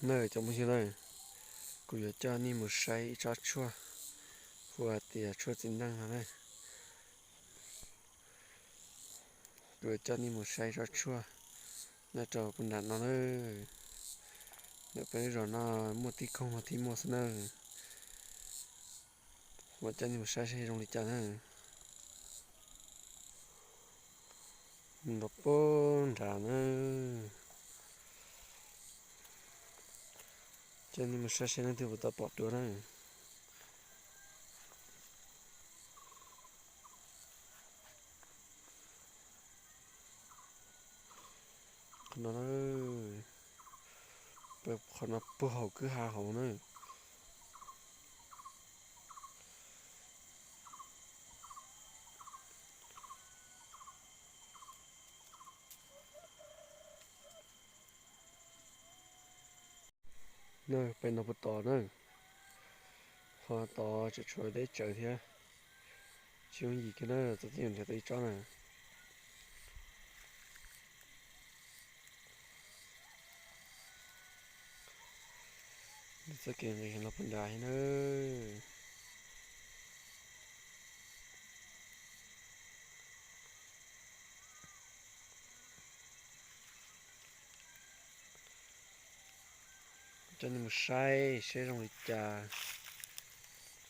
Nawb cov phooj ywg na, kuv yuav coj nej mus saib ib tsob tshuaj, hu hais tias tshuaj txiv neej no na. Kuv yuav coj nej mus saib tsob tshuaj nyob rau puag nram no na. Ntawm peb lub zos no muaj tib koog los thiaj muaj xwb na. Kuv coj nej mus saib seb zoo li cas na. Mus rau puag nrad na. Coj nej mus saib seb leej twg puas tau pom dua na. Qhov no, qhov no puag hauv kwj ha hauv na. Na, pem no puag tod na, ho tod tseem tshuav deb tsawv thiab. Tsis yooj yim kiag na, txog tib yam nrhiav tau ib tsob na. Txoj kev nqis los puag nrad thiab na. Coj nej mus saib seb zoo li cas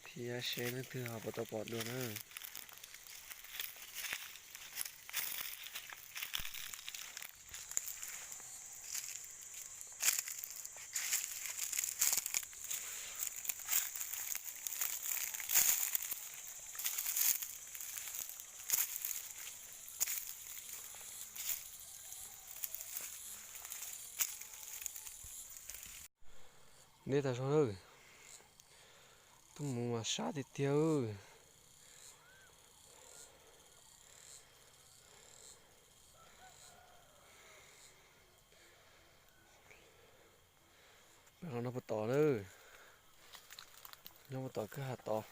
thiab seb leej twg ho puas tau pom dua na. Deb tag zog lawm, tuaj mus mas sab tiag tiag. Peb qhov no puag tod na, nyob puag tom kwj ha tod.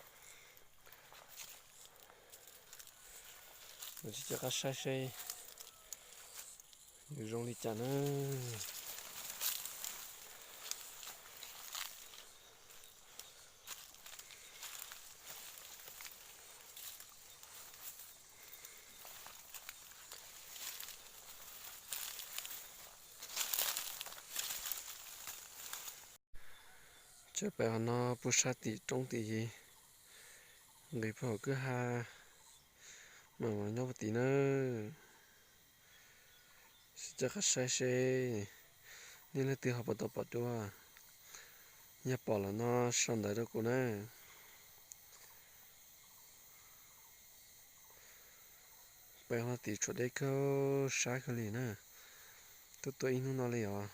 Mus tsis coj qab saib seb nws zoo li cas na. Tseem pem qhov no puag sab tim roob tim yig, nqis puag hauv kwj ha mas nyob puag tim na. Sim coj qab saib seb nej leej twg ho puas tau pom dua. Yog pom los no sau ntawv rau kuv na. Pem qhov no tim tshuav deb kawg, sab kawg li na. Tuaj tuaj ib hnub no li os.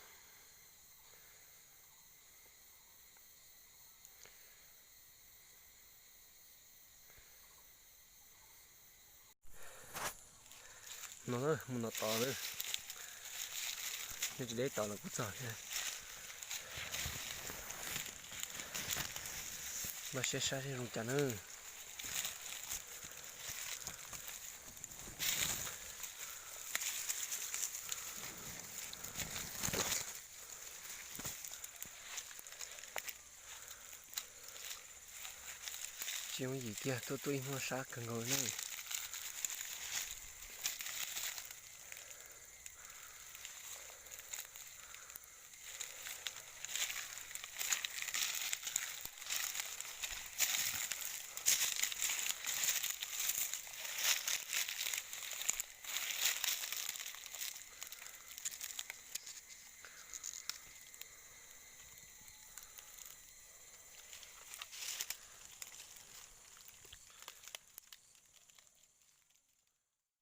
No mus no tod lawm, nej tsis deb tod los kuj txog thiab. Npaj siab saib seb zoo cas na. Tsis yooj yim kiag, tuaj tuaj ib hnub sab kawg nkaus ne.